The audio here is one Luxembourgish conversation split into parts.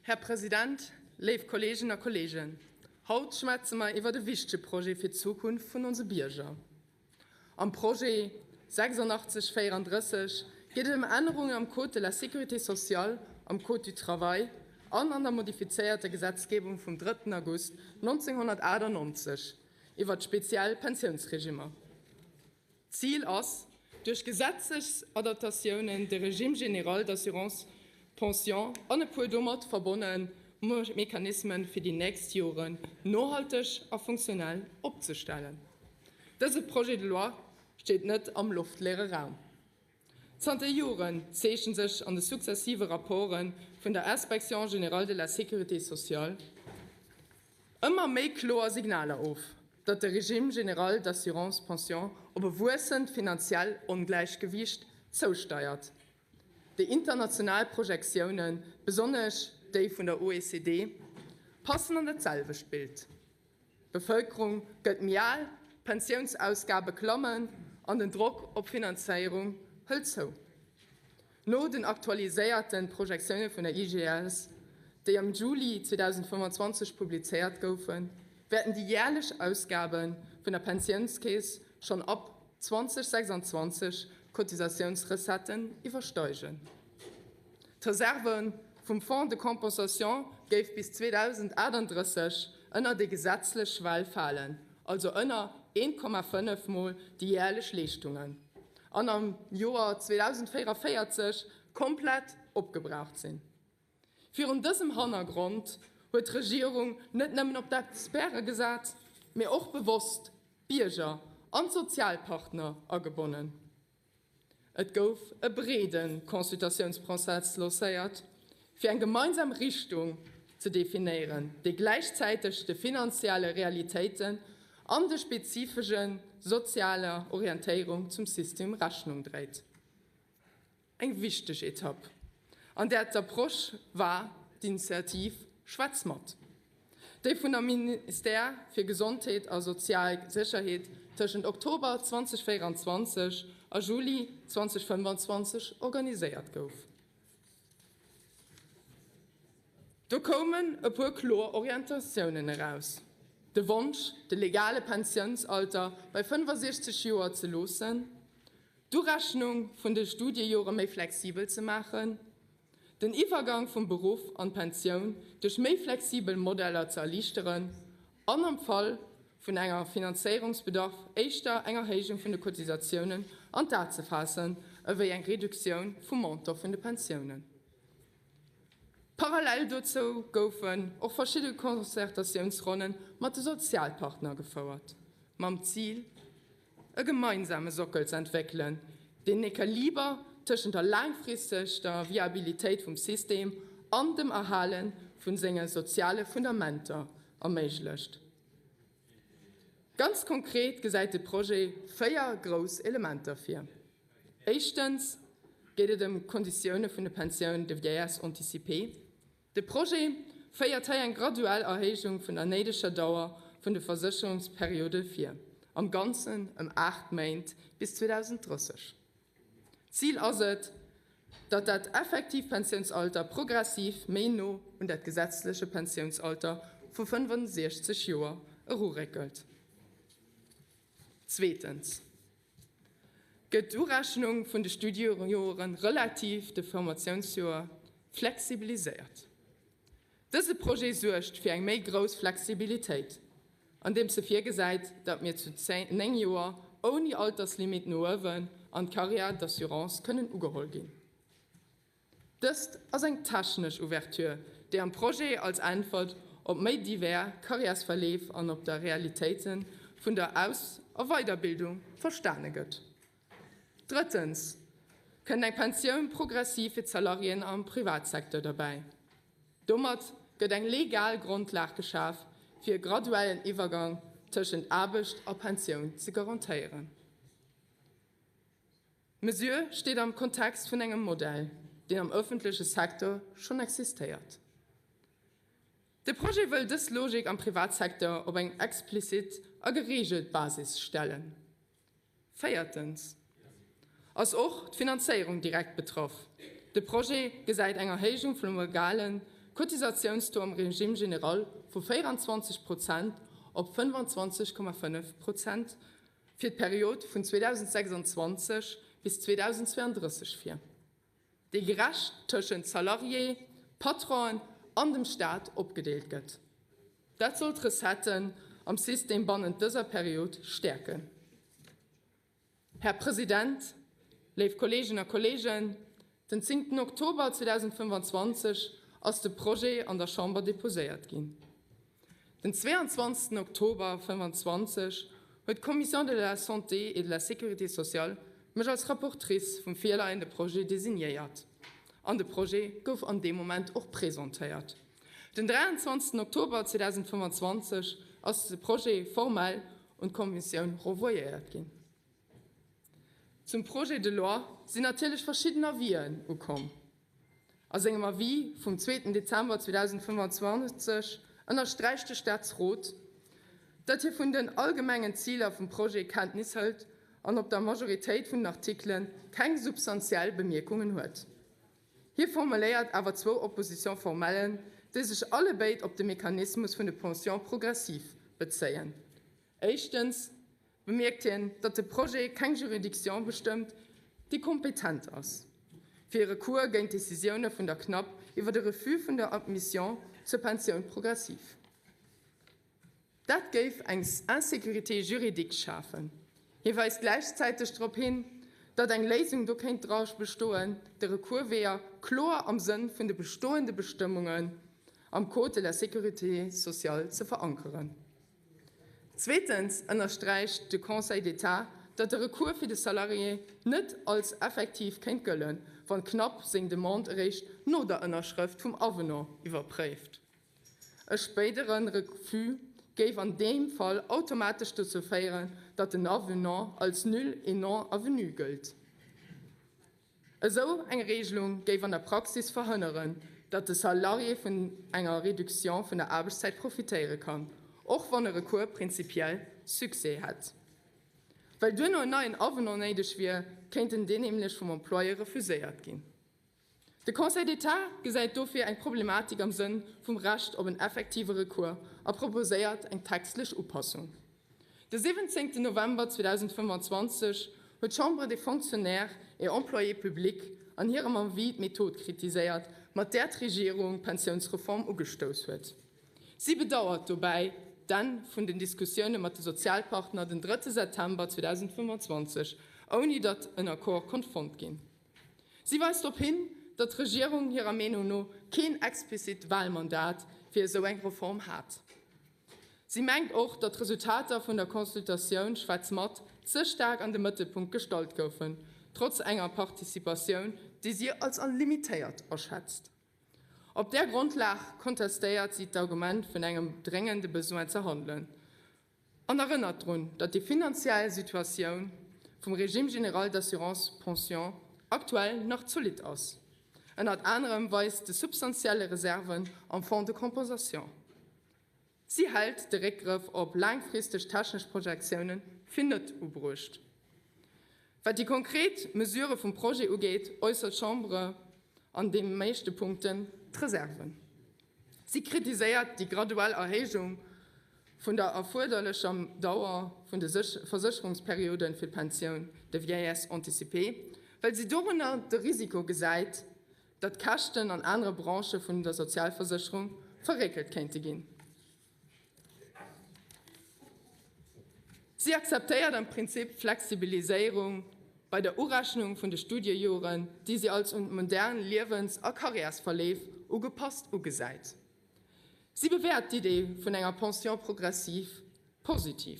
Här President, léif Kolleeginnen a Kolleegen, haut schwätze mer iwwert e wichtege Projet fir d'Zukunft vun onse Bierger. Am Projet 8634 geet et ëm Ännerungen am Code de la sécurité sociale, am Code du travail an an der modifizéierter Gesetzgebung vum 3 August 1998 iwwert speziell Pensiounsregimmer. D'Zil ass, duerch gesetzlech Adaptatiounen de Régime général d'assurance pension an e puer domat verbonne Mechanisme fir déi nächst Joren nohalteg a funktionell opzestellen. Dëse Projet de loi steet net am loftleere Raum. Zanter Joren zeechnen sech an de sukzessive Rapporte vun der Inspection générale de la sécurité sociale ëmmer méi kloer Signaler of, datt de Régime général d'assurance pension op e wuessend finanziell Ongläichgewiicht zousteiert. Déi international Projektiounen, besonnesch déi vun der OECD, passen an dat selwecht Bild. D'Bevëlkerung gëtt méi al, d'Pensiounsausgabe klammen an den Drock op d'Finanzéierung hëlt zou. No den aktualiséierte Projektioune vun der IGS, déi am Juli 2025 publizéiert goufen, wäerten déi järlech Ausgabe vun der Pensiounskeess schonn ab 2026 d'Cotisatiounsrecetten iwwersteigen. D'Reserve vum Fonds de compensation géif bis 2038 ënner déi gesetzlech Schwell falen, also ënner 1,5 mol déi järlech Leeschtungen, an am Joer 2044 komplett opgebraucht sinn. Virun dësem Hannergrond huet d'Regierung net nëmmen op d'Experte gesat, mee och bewosst d'Bierger an d'Sozialpartner agebonnen. Et gouf e breede Consultatiounsprozess lancéiert, fir eng gemeinsam Richtung ze definéieren, déi gläichzäiteg de finanzielle Realitéiten an de spezifesche sozialer Orientéierung zum System Rechnung dréit. Eng wichteg Etapp an där d'Approche war d'Initiativ Schwätz mat, déi vun der Ministère fir Gesondheet a sozial Sécherheet tëschent Oktober 2024 a Juli 2025 organiséiert gouf. Do koumen e puer kloer Orientatiounen eraus, de Wonsch, de legale Pensiounsalter bei 65 Joer ze loossen, d'Urechnung vun de Studiejore méi flexibel ze maachen, den Iwwergang vum Beruff an d'Pensioun duerch méi flexibel Modeller ze erliichteren an am Fall vun enger Finanzéierungsbedarf éischter eng Erhéijung vun de Cotisatiounen an d'A ze faassen ewéi eng Reduktioun vum Montant vun de Pensiounen. Parallel dozou goufen och verschidde Concertatiounsronne mat de Sozialpartner gefouert, mam Zil, e gemeinsame Sockel z'entwéckelen, deen en Equiliber tëschent der laangfristeger Viabilitéit vum System an dem Erhale vu senge soziale Fundamenter erméiglecht. Ganz konkret gesäit de Projet 4 grouss Elementer vir. Éischtens geet et ëm d'Konditioune vun de Pensioun de vieillesse anticipée. De Projet féiert hei eng graduell Erhéijung vun der néideger Dauer vun de Versécherungsperiode vir, am Ganzen ëm 8 Méint bis 2030. D'Zil ass et, datt dat effektiivt Pensiounsalter progressiv méi no un dat gesetzleche Pensiounsalter vu 65 Joer eruréckelt. Zweetens gëtt d'Urechnung vun de Studiejoren relativ de Formatiounsjoer flexibiliséiert. Dëse Projet suergt fir eng méi grouss Flexibilitéit, andeems e virgesäit, datt mir zu 9 Joer ouni Alterslimit no uewen an d'Carrière d'assurance kënnen ugeholl ginn. Dëst ass eng technesch Ouverture, déi am Projet als Äntwert op méi divers Karriärsverleef an op der Realitéite vun der Aus a Weiderbildung verstane gëtt. Drëttens kënnt eng Pensioun progressiv fir d'Salariéen am Privatsecteur derbäi. Domat gëtt eng legal Grondlag geschaf, fir e graduellen Iwwergang tëschent Aarbecht a Pensioun ze garantéieren. D'Mesure steet am Kontext vun engem Modell, deen am ëffentleche Secteur schonn existéiert. De Projet wëll dës Logik am Privatsecteur op eng explizit a gereegelt Basis stellen. Véiertens ass och d'Finanzéierung direkt betraff. De Projet gesäit eng Erhéijung vum legale. Cotisatiounstaux am Régime général vu 24 Prozent op 25,5 Prozent fir d'Period vun 2026 bis 2032 vir, déi gerecht tëschent Salarié, Patronen an dem Staat opgedeelt gëtt. Dat soll d'Recetten am System bannent dëser Period stäerken. Här President, léif Kolleeginnen a Kolleegen, den zéngten Oktober 2025 ass de Projet an der Chamber deposéiert ginn. Den 22. Oktober 2025 huet d'Commission de la Santé et de la Sécurité sociale mech als Rapportrice vum virleiende Projet designéiert an de Projet gouf an deem Moment och presentéiert. Den 23. Oktober 2025 ass de Projet formell un d'Kommissioun renvoyéiert ginn. Zum Projet de loi sinn natierlech verschidden Avisen ukomm. A sengem Avis vum zweeten Dezember 2025 ënnersträicht de Staatsrot, datt hie vun den allgemengen Ziler vum Projet Kenntnis hëlt an op der Majoritéit vun den Artikele keng substantiell Bemierkungen huet. Hie formuléiert awer zwou Oppositions formellen, déi sech allebéid op de Mechanismus vun de Pensions progressives bezéien. Éischtens bemierkt hien, datt de Projet keng Juridiction bestëmmt, déi kompetent ass, fir e Recours géint d'Decisioune vun der CNAP iwwer de Refus vun der Admission zur Pensioun progressive. Dat géif eng Insécurité juridique schafen. Hie weist gläichzäiteg drop hin, datt eng Léisung do kéint dra bestoen, de Recoursweeër kloer am Sënn vun de bestoende Bestëmmungen am Code de la sécurité sociale ze verankeren. Zweetens ënnersträicht de Conseil d'État, datt de Recours fir de Salarié net als effektiv kéint gëllen, wann d'CNAP seng Demande eréischt no der Ënnerschrëft vum Avenant iwwerpréift. E spéidere Refus géif an deem Fall automatesch dozou féieren, datt den Avenant als nul et non avenu gëllt. Esou eng Regelung géif an der Praxis verhënneren, datt de Salarié vun enger Reduction vun der Aarbechtszäit profitéiere kann, och wann e Recours prinzipiell Succès hätt. Well duerno en neien Avenant néideg wier, kéint en deen nämlech vum Employeur refuséiert ginn. De Conseil d'État gesäit dofir eng Problematik am Sënn vum Recht op en effektive Recours a proposéiert eng textlech Upassung. De 17 November 2025 huet d'Chambre des Fonctionnaires et Employés publics an hirem Avis d'Method kritiséiert, mat där d'Regierung d'Pensiounsreform ugestouss huet. Si bedauert dobäi d'Enn vun den Diskussioune mat de Sozialpartner den 3 September 2025, ouni datt en Accord konnt fonnt ginn. Si weist drop hin, datt d'Regierung hirer Meenung no keen explizit Wahlmandat fir esou eng Reform hat. Si mengt och, datt d'Resultater vun der Consultatioun Schwätz mat ze staark an de Mëttelpunkt gestallt goufen, trotz enger Participatioun, déi si als limitéiert aschätzt. Op där Grondlag kontestéiert si d'Argument vun engem dréngende Besoin ze handelen. An erënnert drun, datt déi finanziell Situatioun vum Régime général d'assurance pension aktuell nach zolidd ass, ënnert anerem weist de substantielle Reserven am Fonds de compensation. Si hält de Réckgrëff op laangfristeg technesch Projektioune fir net ubruecht. Wat déi konkret Mesurë vum Projet ugeet, äussert d'Chambre an de meeschte Punkten d'Reserven. Si kritiséiert déi graduell Erhéijung vun der erfuerderlecher Dauer vun de Versécherungsperiode fir d'Pensioun de vieillesse anticipée, well si dorunner de Risiko gesäit, datt d'Käschten an anere Branchë vun der Sozialversécherung verréckelt kéinte ginn. Si akzeptéiert am Prinzip d'Flexibiliséierung bei der Urechnung vun de Studiejoren, déi si als un modern Liewens a Karriärsverleef ugepasst ugesäit. Si bewäert d'Idee vun enger Pension progressive positiv.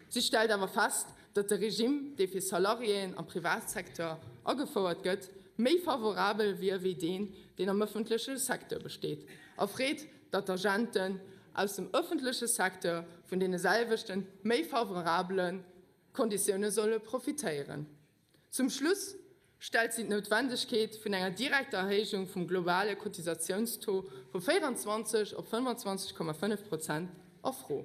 Si stellt awer fest, datt de Regime, dee fir Salariéen am Privatsecteur agefouert gëtt, méi favorabel wier wéi deen, deen am ëffentleche Secteur besteet, a freet, datt d'Agenten aus dem ëffentleche Secteur vun deene selwechte méi favorabele Konditioune solle profitéieren. Zum Schluss stellt si d'Noutwendegkeet vun enger direkter Erhéijung vum globale Cotisatiounstaux vu 24 op 25,5 Prozent a Fro.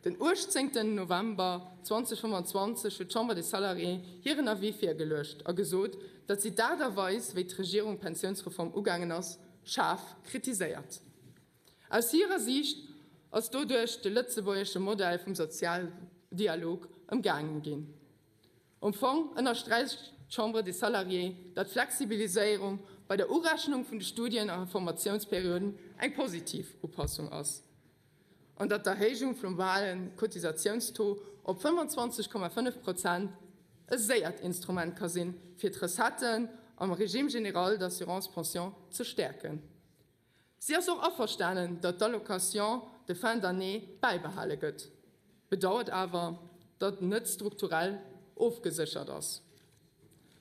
Den 18 November 2025 huet d'Chambre des Salariés hiren Avis virgeluecht a gesot, datt si d'Aart a Weis, wéi d'Regierung d'Pensiounsreform ugaangen ass, schaarf kritiséiert. Aus hirer Siicht ass doduerch de lëtzebuergesche Modell vum Sozialdialog ëmgaange ginn. Am Fong ënnersträicht d'Chambre des Salariés, datt d'Flexibiliséierung bei der Urechnung vun de Studien a Formatiounsperioden eng positiv Upassung ass an datt d'Erhéijung vum globale Cotisatiounstaux op 25,5 Prozent e séiert Instrument ka sinn, fir d'Recetten am Régime général d'assurance pension ze stäerken. Si ass och averstanen, datt d'Allocation de fin d'année bäibehale gëtt, bedauert awer, datt net strukturell ofgeséchert ass.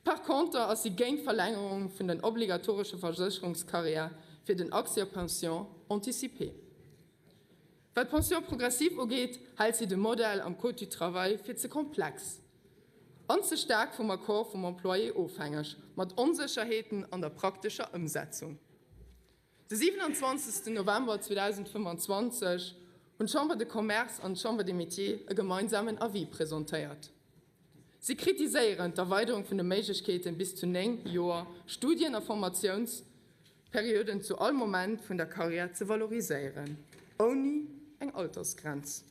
Par conter ass si géint d'Verlängerung vun den obligatoresche Versécherungscarrièrë fir den Accès aux pensions anticipées. Wat d'Pension progressive ugeet, hält si de Modell am Code du travail fir ze komplex an ze staark vum Accord vum Employé ofhängeg, mat Onsécherheeten an der praktescher Ëmsetzung. De 27 November 2025 hunn d'Chambre de Commerce an d'Chambre des Métiers e gemeinsamen Avis presentéiert. Si kritiséieren d'Erweiderung vun de Méiglechkeeten, bis zu 9 Joer Studien a Formatiounsperioden zu all Moment vun der Karriär ze valoriséieren, ouni eng Altersgrenz.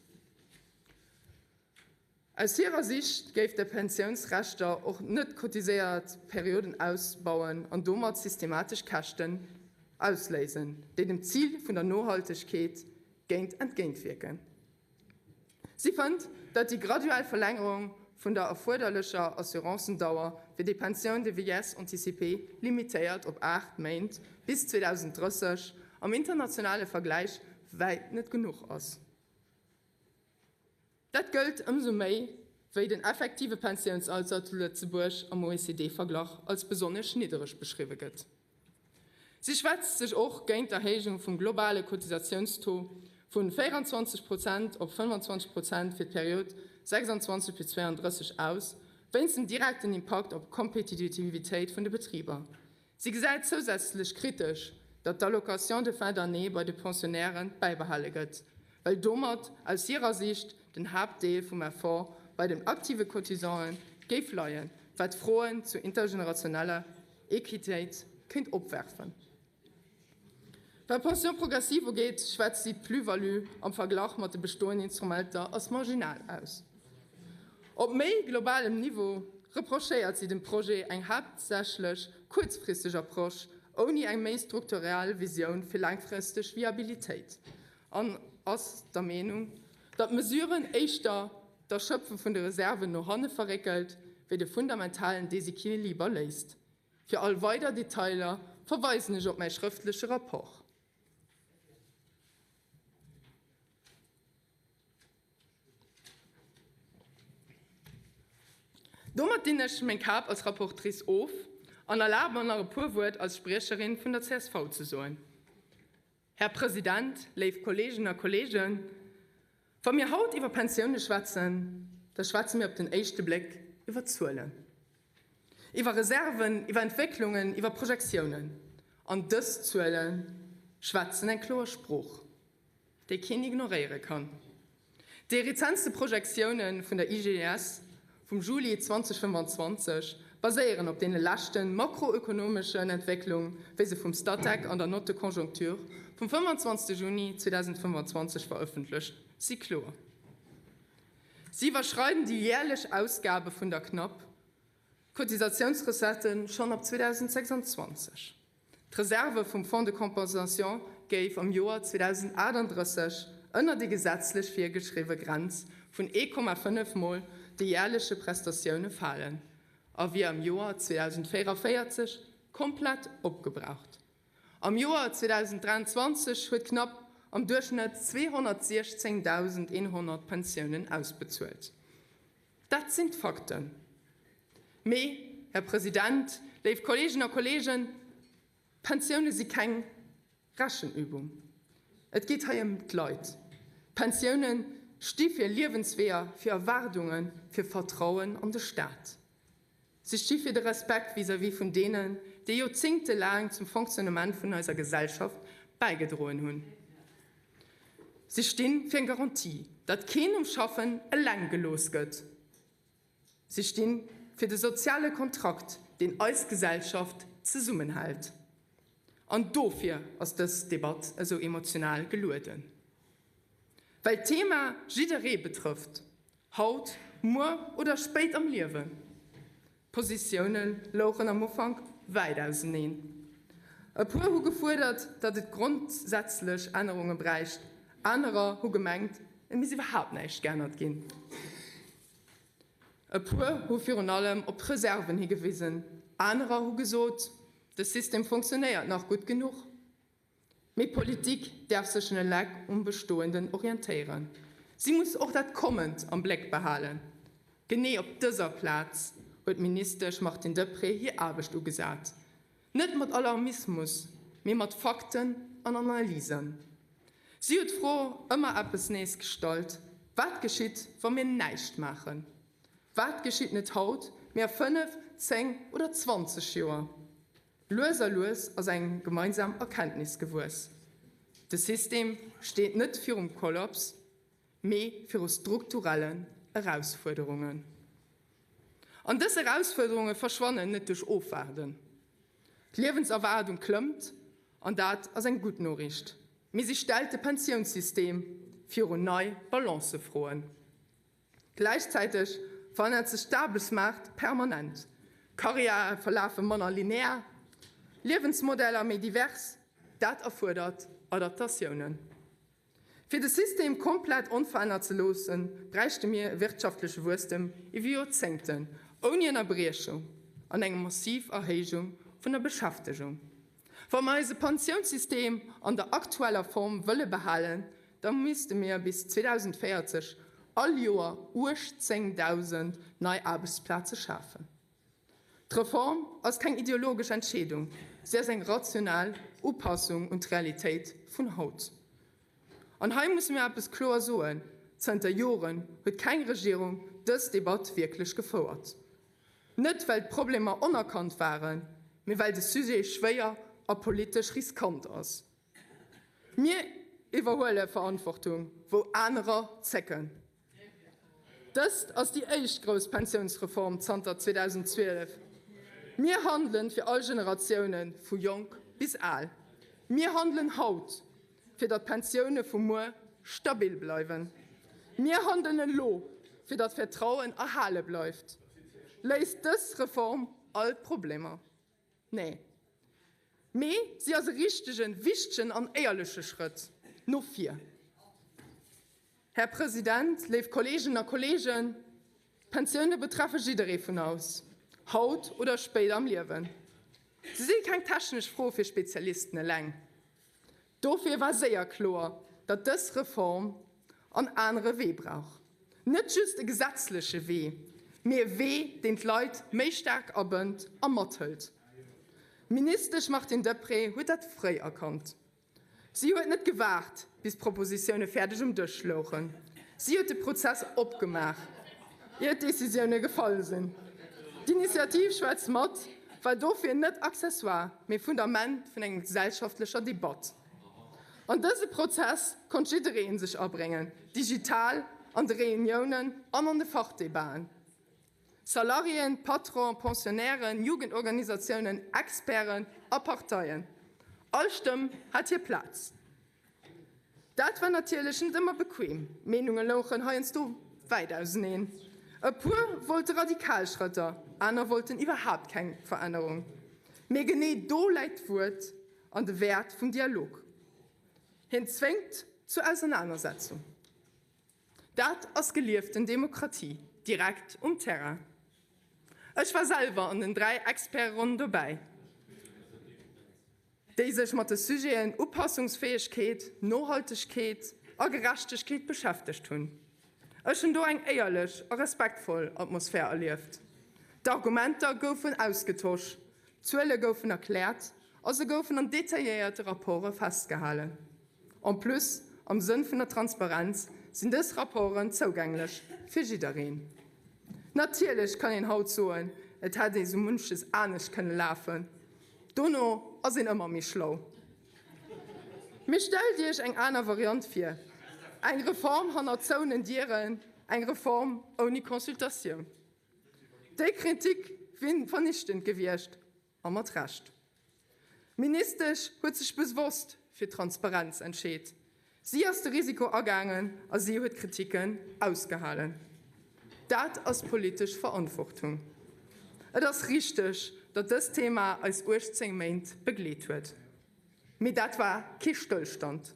Aus hirer Sicht géif de Pensiounsrechter och net cotiséiert Perioden ausbauen an domat systematesch Käschten ausléisen, déi dem Zil vun der Nohaltegkeet géint entgéintwierken. Si fënnt, datt déi graduell Verlängerung vun der erfuerderlecher Assurancendauer fir déi Pension de vieillesse anticipée limitéiert op 8 Méint bis 2030 am internationale Vergläich wäit net genuch ass. Dat gëllt ëmsou méi, wéi den effektive Pensiounsalter zu Lëtzebuerg am OECD-Verglach als besonnesch niddereg beschriwwe gëtt. Si schwätzt sech och géint d'Erhéijung vum globale Cotisatiounstaux vu 24 Prozent op 25 Prozent fir d'Period 26 bis 32 aus, wéinst dem direkten Impakt op d'Kompetitivitéit vun de Betriber. Si gesäit zousätzlech kritesch, datt d'Allocation de fin d'année bei de Pensionnairë bäibehale gëtt, well domat aus hirer Sicht den Haaptdeel vum Effort bei den aktive Cotisantë géif leien, wat Froen zu intergenerationeller Equitéit kéint opwerfen. Wat d'Pension progressive ugeet, schwätzt si d'Plus-value am Verglach mat de bestoenden Instrumenter als marginal aus. Op méi globalem Niveau reprochéiert si dem Projet eng haaptsächlech kuerzfristeg Approche ouni eng méi strukturell Visioun fir laangfristeg Viabilitéit an ass der Meenung, datt d'Mesuren éischter d'Erschöpfe vun de Reserven no hanne verréckelt, wéi de fundamentalen Desequiliber léist. Fir all weider Detailer verweisen ech op mäi schrëftleche Rapport. Domat dinn ech meng Kap als Rapportrice of an erlabe mer nach e puer Wuert als Spriecherin vun der csv ze soen. Här President, léif Kolleeginnen a Kolleegen, wa mir haut iwwer Pensioune schwätzen, da schwätze mir op den éischte Bléck iwwer Zuelen, iwwer Reserven, iwwer Entwécklungen, iwwer Projektiounen. An dës Zuele schwätzen eng kloer Sprooch, déi keen ignoréiere kann. Déi rezentste Projektioune vun der IGS vum Juli 2025 baséieren op deene leschte makroökonomeschen Entwécklung, wéi se vum Statec an der Note de conjoncture vum 25 Juni 2025 verëffentlecht si kloer. Si iwwerschreiden déi järlech Ausgabe vun der knapp Cotisatiounsrecettë schonn op 2026. D'Reserve vum Fonds de compensation géif am Joer 2038 ënner déi gesetzlech virgeschriwwe Grenz vun 1,5 mol de järleche Prestatioune falen a wier am Joer 2044 komplett opgebraucht. Am Joer 2023 huet d'Knapp am Duerchschnëtt 216.100 Pensiounen ausbezuelt. Dat sinn d'Fakten. Mee, Här President, léif Kolleeginnen a Kolleegen, d'Pensioune si keng Rechenübung. Et geet hei ëm d'Leit. D'Pensioune sti fir Liewensweeër, fir Erwaardungen, fir Vertrauen an de Staat. Si sti fir de Respekt vis-à-vis vun deenen, déi joerzéngtelaang zum Fonctionnement vun eiser Gesellschaft bäigedroen hunn. Si sti fir eng Garantie, datt keen um Schaffen eleng gelooss gëtt. Si sti fir de soziale Kontrakt, deen eis Gesellschaft zesummenhält. An dofir ass dës Debatt esou emotional gelueden. Well d'Thema jidderee betrëfft, haut, muer oder spéit am Liewen. D'Positioune louchen am Ufank wäit auseneen. E puer hu gefuerdert, datt et grondsätzlech Ännerunge bräicht, anerer hu gemengt, et misst iwwerhaapt näischt geännert ginn. E puer hu virun allem op d'Reserven higewisen, anerer hu gesot, de System funktionéiert nach gutt genuch. Mee d'Politik däerf sech eleng um Bestoenden orientéieren. Si muss och dat Kommend am Bléck behalen. Genee op dëser Plaz huet d'Ministesch Martine Deprez hir Aarbecht ugesat. Net mat Alarmismus, mee mat Fakten an Analysen. Si huet d'Fro ëmmer eppes nees gestallt, Wat geschitt, wa mir näischt maachen? Wat geschitt net haut, mee a 5, 10 oder 20 Joer? Lues a lues ass eng gemeinsam Erkenntnis gewuess, De System steet net virum Kollaps, mee viru strukturellen Erausfuerderungen. An dës Erausfuerderunge verschwannen net duerch Ofwaarden. D'Liewenserwaardung klëmmt, an dat ass eng gutt Noriicht, mee si stellt de Pensiounssystem virun nei Balancefroen. Gläichzäiteg verännert sech d'Aarbechtsmaart permanent, Karriäre verlafe manner linear, Liewensmodeller méi divers. Dat erfuerdert Adaptatiounen. Fir de System komplett onverännert ze loossen, bräichte mir e wirtschaftleche Wuesstem iwwer Joerzéngten, ouni Ënnerbriechung an eng massiv Erhéijung vun der Beschäftegung. Wa mer eise Pensiounssystem an der aktueller Form wëlle behalen, da misste mir bis 2040 all Joer 18.000 nei Aarbechtsplaze schafen. D'Reform ass keng ideologesch Entscheedung, si ass eng rational Upassung un d'Realitéit vun haut. An hei musse mir eppes kloer soen, Zënter Joren huet keng Regierung dës Debatt wierklech gefouert. Net well d'Problemer onerkannt waren, mee well de Sujet schwéier a politesch riskant ass. Mir iwwerhuele Verantwortung, wou anerer zécken. Dëst ass déi éischt grouss Pensiounsreform zanter 2012. Mir handelen fir all Generatiounen, vu jonk bis al. Mir handelen haut, fir datt d'Pensioune vu muer stabil bleiwen. Mir handelen elo, fir datt d'Vertrauen erhale bleift. Léist dës Reform all d'Problemer? Nee. Mee si ass e richtegen, wichtegen an éierleche Schrëtt no vir. Här President, léif Kolleeginnen a Kolleegen, d'Pensioune betreffe jidderee vun eis, haut oder spéider am Liewen. Se si keng technesch Fro fir Spezialisten eleng. Dofir war séier kloer, datt dës Reform an anere Wee brauch. Net just e gesetzleche Wee, mee e Wee, deen d'Leit méi staark abënnt a mathëlt. D'Ministesch Martine Deprez huet dat fréi erkannt. Si huet net gewaart, bis d'Propositioune fäerdeg um Dësch louchen. Si huet de Prozess opgemaach, ier d'Decisioune gefall sinn. D'Initiativ Schwätz mat war dofir net Accessoire, mee Fundament vun enger gesellschaftlecher Debatt. An dëse Prozess konnt jidderee sech abréngen, digital, an de Reuniounen an an de Fachdebaten. Salariéen, Patronen, Pensionnairen, Jugendorganisatiounen, Experten a Parteien, all Stëmm hat hir Plaz. Dat war natierlech net ëmmer bequem, d'Meenunge louchen heiansdo wäit auseneen. E puer wollte radikal Schrëtter, aner wollten iwwerhaapt keng Verännerung. Mee genee do läit d'Wuert an de Wäert vum Dialog, Hien zwéngt zur Ausernanersetzung. Dat ass gelieften Demokratie, direkt um Terrain. Ech war selwer an den 3 Experteronnen dobäi, déi sech mat de Sujeten Upassungsfäegkeet, Nohaltegkeet a Gerechtegkeet beschäftegt hunn. Ech hunn do eng éierlech a respektvoll Atmosphär erlieft. D'Argumenter goufen ausgetosch, d'Zuele goufen erkläert a se goufen an detailléierte Rapporte festgehalen. En plus, am Sënn vun der Transparenz, sinn dës Rapporten zougänglech fir jiddereen. Natierlech kann een haut soen, et hätt ee sou munches anescht kënne lafen. Dono ass een ëmmer méi schlau. Mee stellt Iech eng aner Variant vir, eng Reform hannert zouenen Dieren, eng Reform ouni Consultatioun. Déi Kritik wier vernichtend gewiescht. A mat Recht. D'Ministesch huet sech bewosst fir Transparenz entscheet. Si ass de Risiko agaangen a si huet Kriticken ausgehalen. Dat ass politesch Verantwortung. Et ass richteg, datt dëst Thema eis 18 Méint begleet huet. Mee dat war kee Stëllstand.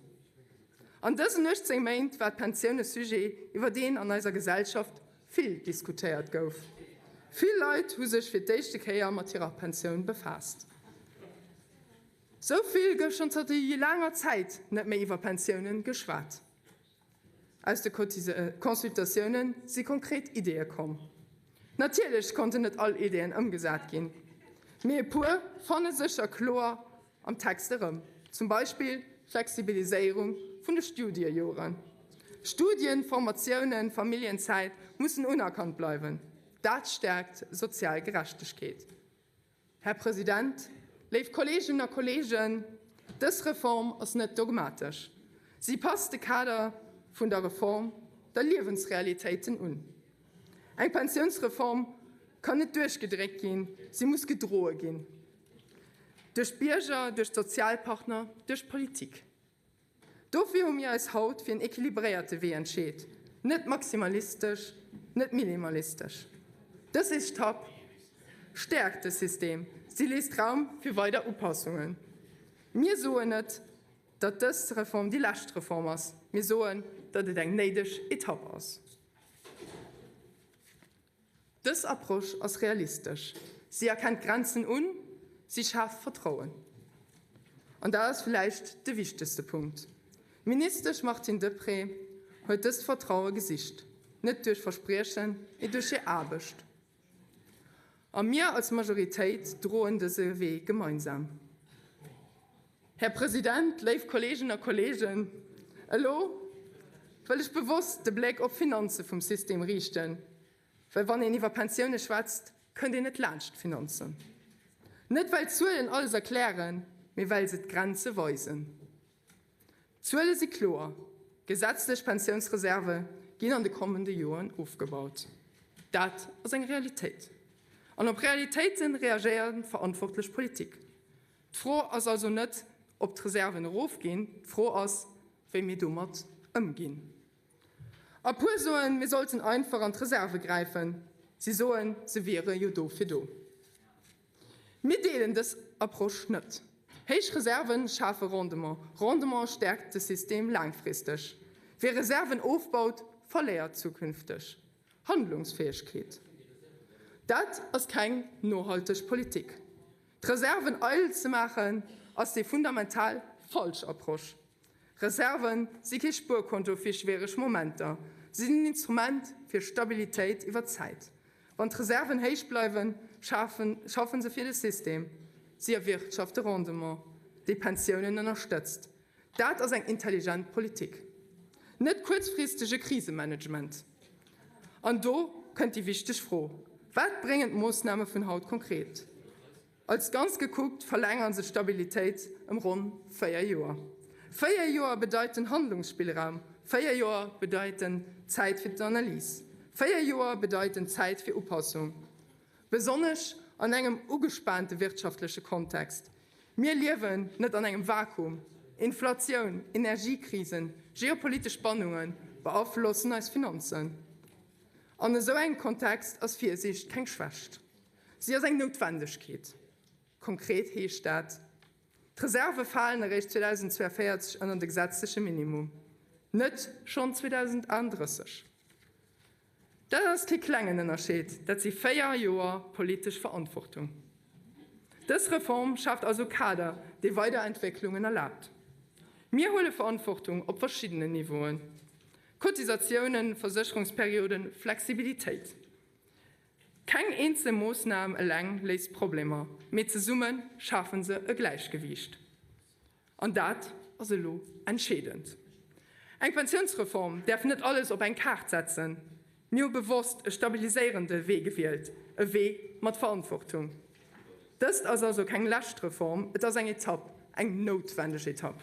An dësen 18 Méint war d'Pensioun e Sujet, iwwer deen an eiser Gesellschaft vill diskutéiert gouf. Vill Leit hu sech fir d'éischte Kéier mat hirer Pensioun befaasst. Sou vill gouf schonn zanter laanger Zäit net méi iwwer Pensiounen geschwat. Aus de Consultatioune si konkret Ideeë komm. Natierlech konnten net all Ideeën ëmgesat ginn, mee e puer fanne sécher kloer am Text erëm, zum Beispill d'Flexibiliséierung vun de Studiejoren. Studien, Formatiounen, Familljenzäit mussen unerkannt bleiwen. Dat stäerkt sozial Gerechtegkeet. Här President, léif Kolleeginnen a Kolleegen, dës Reform ass net dogmatesch. Si passt de Kader vun der Reform der Liewensrealitéiten un. Eng Pensiounsreform kann net duerchgedréckt ginn, si muss gedroe ginn, duerch d'Bierger, duerch d'Sozialpartner, duerch d'Politik. Dofir hu mir eis haut fir en equilibréierte Wee entscheet, net maximalistesch, net minimalistesch. Dës Etapp stäerkt de System, si léisst Raum fir weider Upassungen. Mir soen net, datt dës Reform déi lescht Reform ass, mir soen, datt et eng néideg Etapp ass. Dës Approche ass realistesch, si erkennt Grenzen un, si schaaft Vertrauen. An dat ass vläicht de wichtegste Punkt, D'Ministesch Martine Deprez huet dëst Vertraue gesicht, net duerch Verspriechen, mee duerch hir Aarbecht. A mir als Majoritéit droen dëse Wee gemeinsam. Här President, léif Kolleeginnen a Kolleegen, elo wëll ech bewosst de Bléck op d'Finanze vum System riichten, Well wann een iwwer Pensioune schwätzt, kënnt een net laanscht d'Finanzen. Net well d'Zuelen alles erklären, mee well se d'Grenze weisen. D'Zuele si kloer, Gesetzlech Pensiounsreserve ginn an de kommende Joren ofgebaut. Dat ass eng Realitéit. An op Realitéite reagéiert verantwortlech Politik. D'Fro ass also net, ob d'Reserven erofginn, d'Fro ass, wéi mir domat ëmginn. A puer soen, mir sollten einfach an d'Reserve gräifen. Si soen, se wiere jo dofir do. Mir deelen dës Approche net. Héich Reserve schafe Rendement. Rendement stäerkt de System laangfristeg. Wie Reserven ofbaut, verléiert zukünfteg Handlungsfäegkeet. Dat ass keng nohalteg Politik. D'Reserven eidel ze maachen, ass déi fundamental falsch Approche. Reserven si kee Spuerkonto fir schwiereg Momenter, si sinn en Instrument fir Stabilitéit iwwer d'Zäit. Wann d'Reserven héich bleiwen, schaffen se fir de System, si erwirtschafte Rendement, dee Pensiounen ënnerstëtzt. Dat ass eng intelligent Politik, net kuerzfristege Krisemanagement. An do kënnt déi wichteg Fro, Wat bréngen d'Moossname vun haut konkret? Als Ganzt gekuckt verlängern se d'Stabilitéit ëm ronn 4 Joer. 4 Joer bedeiten Handlungsspillraum, 4 Joer bedeiten Zäit fir d'Analys, 4 Joer bedeiten Zäit fir Upassung, besonnesch an engem ugespaante wirtschaftleche Kontext. Mir liewen net an engem Vakuum. Inflatioun, Energiekrisen, geopolitesch Spannunge beaflossen eis Finanzen. An esou engem Kontext ass Virsiicht keng Schwächt. Si ass eng Noutwendegkeet. Konkret heescht dat, D'Reserve falen eréischt 2042 ënner de gesetzleche Minimum, net schonn 2038. Dat ass kee klengen Ënnerscheed, dat si 4 Joer politesch Verantwortung. Dës Reform schaaft also e Kader, dee weider Entwécklungen erlaabt. Mir huele Verantwortung op verschiddenen Niveauen, Cotisatiounen, Versécherungsperioden, Flexibilitéit. Keng eenzel Moossnam eleng léist d'Problemer, mee zesumme schafe se e Gläichgewiicht. An dat ass elo entscheedend. Eng Pensiounsreform däerf net alles op eng Kaart setzen. Mir hu bewosst e stabiliséierende Wee gewielt, e Wee mat Verantwortung. Dëst ass also keng lescht Reform, et ass eng Etapp, eng noutwendeg Etapp.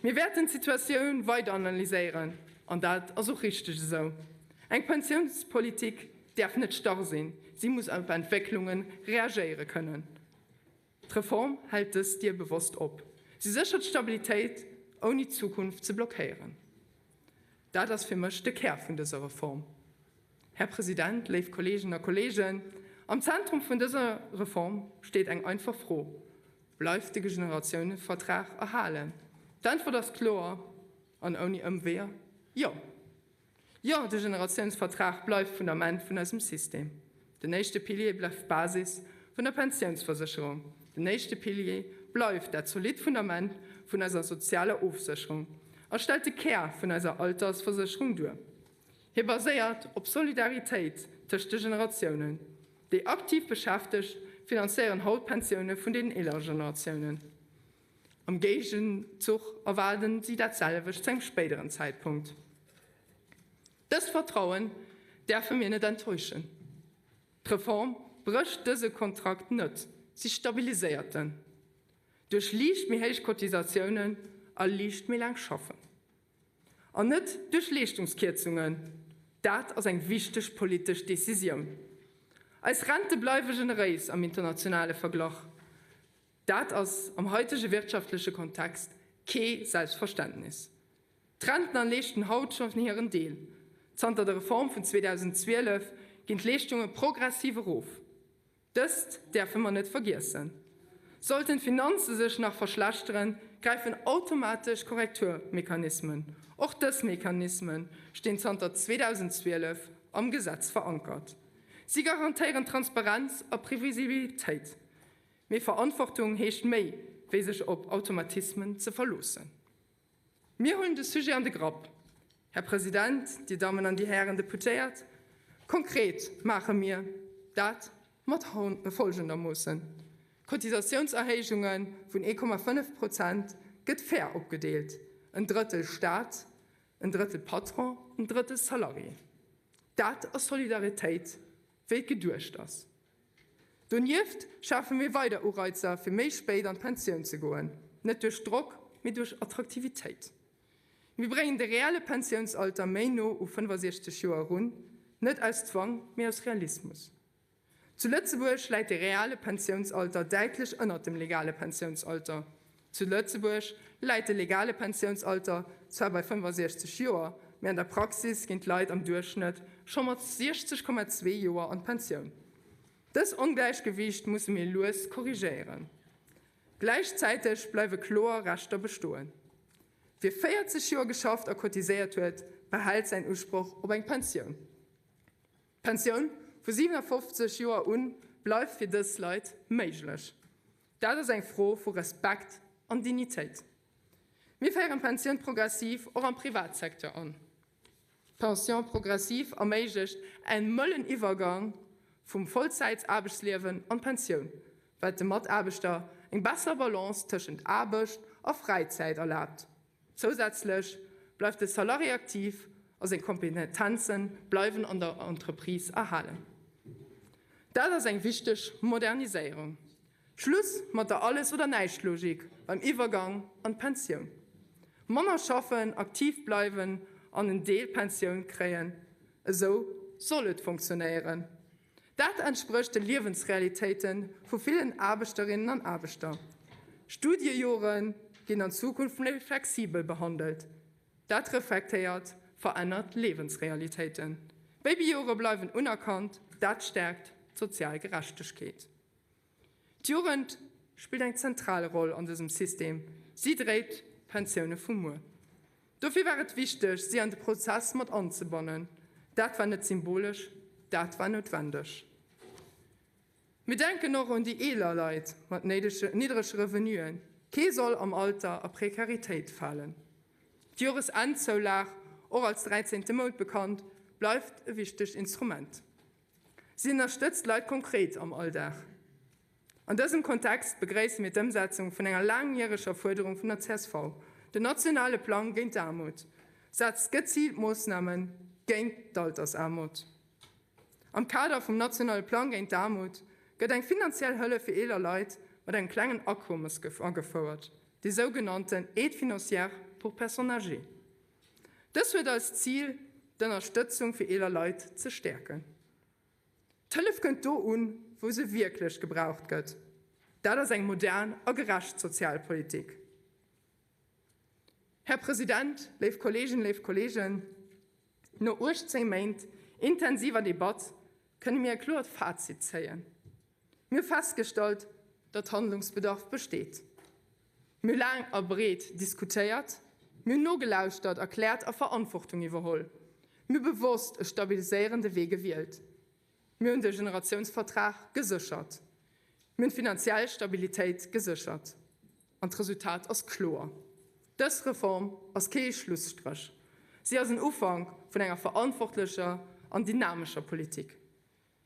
Mir wäerten d'Situatioun weider analyséieren, an dat ass och richteg esou. Eng Pensiounspolitik däerf net starr sinn, si muss op Entwécklunge reagéiere kënnen. D'Reform hält dës Dier bewosst op. Si séchert d'Stabilitéit, ouni d'Zukunft ze blockéieren. Dat ass fir mech de Kär vun dëser Reform. Här President, léif Kolleeginnen a Kolleegen, am Zentrum vun dëser Reform steet eng einfach Fro, Bleift de Generatiounevertrag erhalen? D'Äntwert ass kloer an ouni Ëmweeër, Jo! Jo, de Generatiounsvertrag bleift d'Fundament vun eisem System. Den éischte Pilier bleift d'Basis vun der Pensiounsversécherung. Den éischte Pilier bleift dat zolidd Fundament vun eiser sozialer Ofsécherung a stellt de Kär vun eiser Altersversécherung duer. Hie baséiert op Solidaritéit tëscht de Generatiounen. Déi aktiv Beschäftegt finanzéieren haut d'Pensioune vun den eelere Generatiounen. Am Géigenzuch erwaarden si dat selwecht zu engem spéideren Zäitpunkt. Dëst Vertrauen däerfe mir net enttäuschen. D'Reform brécht dëse Kontrakt net, si stabiliséiert en. Duerch liicht méi héich Cotisatiounen a liicht méi laang schaffen. An net duerch Leeschtungskierzungen. Dat ass eng wichteg politesch Decisioun. Eis Rente bleiwe generéis am internationale Verglach. Dat ass am haitege wirtschaftleche Kontext kee Selbstverständnis. D'Rentner leeschten haut schonn hiren Deel. Zanter der Reform vun 2012 ginn d'Leeschtunge progressiv erof. Dëst däerfe mer net vergiessen. Sollten d'Finanze sech nach verschlechteren, gräifen automatesch Korrekturmechanismen. Och dës Mechanisme stinn zanter 2012 am Gesetz verankert. Si garantéieren Transparenz a Previsibilitéit. Mee Verantwortung heescht méi, wéi sech op Automatismen ze verloossen. Mir huelen de Sujet an de Grapp, Här President, Dir Dammen an Dir Hären Deputéiert. Konkret maache mir dat mat folgendermoossen, D'Cotisatiounserhéijunge vun 1,5 Prozent gëtt fair opgedeelt, en Drëttel Staat, en Drëttel Patron, en Drëttel Salarié. Dat ass Solidaritéit, wéi et geduecht ass. Donieft schafe mir weider Ureizer, fir méi spéit an d'Pensioun ze goen, net duerch Drock, mee duerch Attraktivitéit. Mir bréngen de reelle Pensiounsalter méi no u 65 Joer erun, net aus Zwang, mee aus Realismus. Zu Lëtzebuerg läit de reale Pensiounsalter däitlech ënnert dem legale Pensiounsalter. Zu Lëtzebuerg läit de legale Pensiounsalter zwar bei 65 Joer, mee an der Praxis ginn d'Leit am Duerchschnëtt scho mat 60,2 Joer an d'Pensioun. Dës Ongläichgewiicht musse mir lues korrigéieren. Gläichzäiteg bleiwe kloer Rechter bestoen. Wie 40 Joer geschafft a cotiséiert huet, behält säin Usproch op eng Pensioun. D'Pensioun vu 57 Joer u bleift fir dës Leit méiglech. Dat ass eng Fro vu Respekt an Dignitéit. Mir féieren d'Pensioun progressive och am Privatsecteur an. D'Pension progressive erméiglecht en mëllen Iwwergang vum Vollzäitsaarbechtsliewen an d'Pensioun, wat de Mataarbechter eng besser Balance tëschent Aarbecht a Fräizäit erlaabt. Zousätzlech bleift de Salarié aktiv a seng Kompetenze bleiwen an der Entreprise erhalen. Dat ass eng wichteg Moderniséierung. Schluss mat der Alles-oder-Näischt-Logik beim Iwwergang an d'Pensioun. Manner schaffen, aktiv bleiwen an en Deel Pensioun kréien, esou soll et funktionéieren. Dat entsprécht de Liewensrealitéite vu villen Aarbechterinnen an Aarbechter. Studiejore ginn an Zukunft méi flexibel behandelt. Dat reflektéiert verännert Liewensrealitéiten. Babyjore bleiwen unerkannt, dat stäerkt d'sozial Gerechtegkeet. D'Jugend spillt eng zentral Roll an dësem System, si dréit d'Pensioune vu muer. Dofir war et wichteg, si an de Prozess mat anzebannen. Dat war net symbolesch, dat war noutwendeg. Mir denken och un déi eeler Leit mat niddrege Revenuen. Kee soll am Alter a Prekaritéit falen. D'Joresennzoulag, och als dräizénte Mount bekannt, bleift e wichtegt Instrument. Si ënnerstëtzt d'Leit konkret am Alldag. An dësem Kontext begréisse mir d'Ëmsetzung vun enger laangjäreger Fuerderung vun der csv, Den nationale Plang géint d'Aarmut setzt geziilt Moossname géint d'Altersaarmut. Am Kader vum nationale Plang géint d'Aarmut gëtt eng finanziell Hëllef fir eeler Leit mat engem klengen Akommes agefouert, déi sougenannten Aide financière pour personnes âgées. Dës huet als Zil, d'Ënnerstëtzung fir eeler Leit ze stäerken. D'Hëllef kënnt do un, wou se wierklech gebraucht gëtt. Dat ass eng modern a gerecht Sozialpolitik. Här President, léif Kolleeginnen, léif Kolleegen, no 18 Méint intensiver Debatt kënne mir e kloert Fazit zéien. Mir hu festgestallt, datt Handlungsbedarf besteet. Mir hu laang a breet diskutéiert, mir hunn nogelauschtert, erkläert a Verantwortung iwwerholl. Mir hu bewosst e stabiliséierende Wee gewielt. Mir hunn de Generatiounsvertrag geséchert. Mir hunn d'finanziell Stabilitéit geséchert. An d'Resultat ass kloer, Dës Reform ass kee Schlusstréch, si ass en Ufank vun enger verantwortlecher an dynamescher Politik.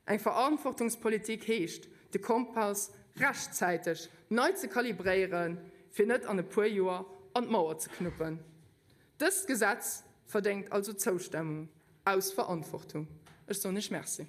Eng Verantwortungspolitik heescht, de Kompass rechtzäiteg nei ze kalibréieren, fir net an e puer Joer an d'Mauer ze knuppen. Dëst Gesetz verdéngt also Zoustemmung aus Verantwortung. Ech soen Iech Merci.